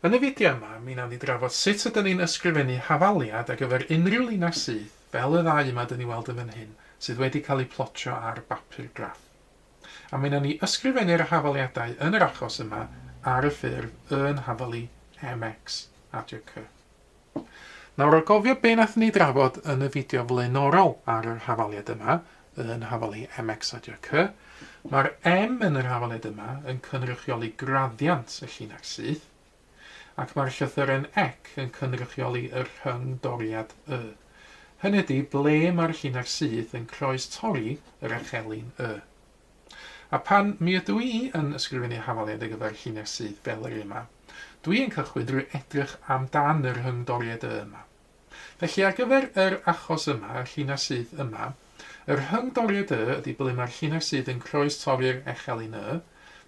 Yn y fideo yma, mi wnawn ni drafod sut ydyn ni'n ysgrifennu hafaliad ar gyfer unrhyw linell syth, fel y ddau yma dyn ni weld yn fan hyn, sydd wedi cael eu plotio ar bapur graff. A mi wnawn ni ysgrifennu'r hafaliadau yn yr achos yma ar y ffurf yn hafalu mx adio c. Nawr, o gofio be wnaethon ni drafod yn y fideo flaenorol ar yr hafaliad yma, yn hafalu mx adio c, mae'r m yn yr hafaliad yma yn cynrychioli graddiant y llinell syth, ac mae'r llythyren ec yn cynrychioli y rhyngdoriad y. Hynny ydy, ble mae'r llinell syth yn croes-torri yr echelin y. A phan mi ydw i yn ysgrifennu hafaliad ar gyfer llinell syth fel yr un yma, dwi yn cychwyn drwy edrych amdan y rhyngdoriad y yma. Felly ar gyfer yr achos yma, y llinell syth yma, y rhyngdoriad y ydy ble mae'r llinell syth yn croes-torri'r echelin y,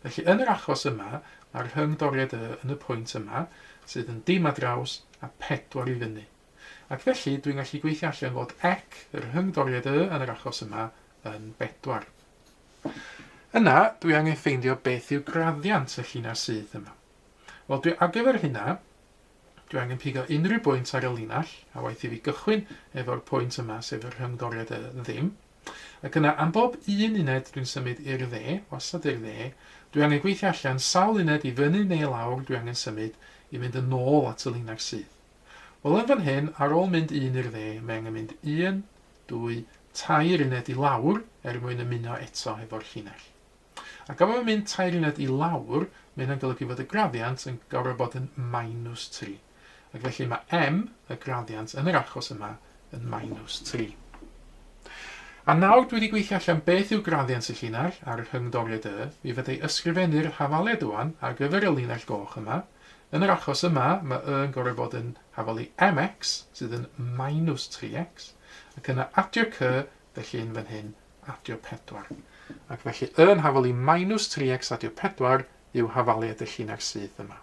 felly yn yr achos yma, mae'r rhyngdoriad y yn y pwynt yma, sydd yn dim ar draws a 4 i fyny. Ac felly, dwi'n gallu gweithio allan fod ec, y rhyngdoriad y yn yr achos yma, yn bedwar. Yna, dwi angen ffeindio beth yw graddiant y llinell syth yma. Wel, dwi ar gyfer hynna, dwi angen pigo unrhyw bwynt ar y linell, a waeth i fi gychwyn efo'r pwynt yma, sef y rhyngdoriad y ddim. Ac yna, am bob un uned dwi'n symud i'r dde, wastad i'r dde, dwi angen gweithio allan sawl uned i fyny neu i lawr dwi angen symud i fynd yn ôl at y linell syth. Wel, yn fan hyn, ar ôl mynd un i'r dde, mae angen mynd un, dwy, tair uned i lawr er mwyn ymuno eto hefo'r llinell. Ac gan fod yn mynd tair uned i lawr, mae hynna'n golygu fod y graddiant yn gorfod bod yn minus 3. Ac felly mae m, y graddiant yn yr achos yma, yn minus 3. A nawr dwi wedi gweithio allan beth yw graddiant y llinell ar y rhyngdoriad y, mi fydda i ysgrifennu'r hafaliad ŵan ar gyfer y linell goch yma. Yn yr achos yma, mae y yn gorfod bod yn hafal i mx, sydd yn minus 3x, ac yna adio c, felly yn fan hyn, adio 4. Ac felly y yn hafal i minus 3x adio 4 yw hafaliad y llinell syth yma.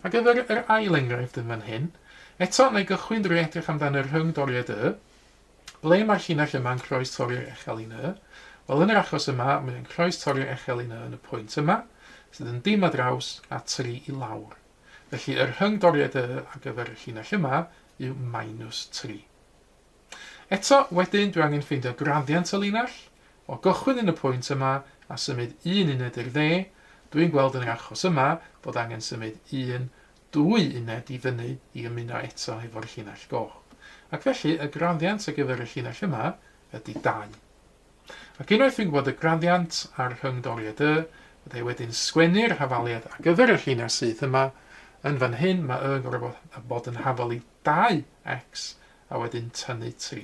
Ar gyfer yr ail enghraifft yn fan hyn, eto, na i gychwyn drwy edrych amdan y rhyngdoriad y, Ble mae'r llinell yma'n croes-torri'r echelin y? Wel, yn yr achos yma, mae o'n croes-torri'r echelin y yn y pwynt yma, sydd yn dim ar draws a 3 i lawr. Felly, yr rhyngdoriad y ar gyfer y llinell yma yw minus 3. Eto, wedyn, dwi angen ffeindio graddiant y linell. O gychwyn yn y pwynt yma a symud un uned i'r dde, dwi'n gweld yn yr achos yma bod angen symud un, dwy uned i fyny i ymuno eto hefo'r llinell goch. Ac felly, y graddiant ar gyfer y llinell yma ydy 2. Ac unwaith dwi'n gwybod y graddiant a'r rhyngdoriad y, fydda i wedyn sgwennu'r hafaliad ar gyfer y llinell syth yma. Yn fan hyn, mae y yn gorfod bod yn hafal i 2x a wedyn tynnu 3.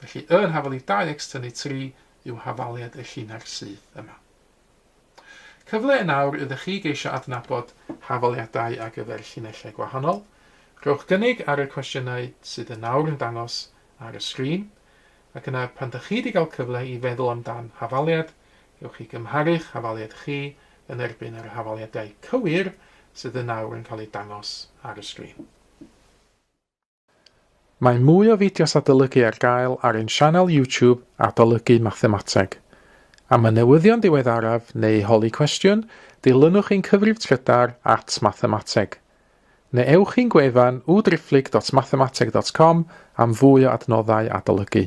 Felly, y yn hafal i 2x tynnu 3 yw hafaliad y llinell syth yma. Cyfle yn awr iddo chi geisio adnabod hafaliadau ar gyfer llinellau gwahanol. Rhowch gynnig ar y cwestiynau sydd yn awr yn dangos ar y sgrin, ac yna pan dych chi wedi cael cyfle i feddwl amdan hafaliad, gewch chi gymharu'ch hafaliad chi yn erbyn yr hafaliadau cywir sydd yn awr yn cael eu dangos ar y sgrin. Mae mwy o fideos adolygu ar gael ar ein sianel YouTube Adolygu Mathemateg. Am y newyddion diweddaraf neu holi cwestiwn, dilynwch ein cyfrif trydar at mathemateg. Neu ewch i'n gwefan www.mathemateg.com am fwy o adnoddau adolygu.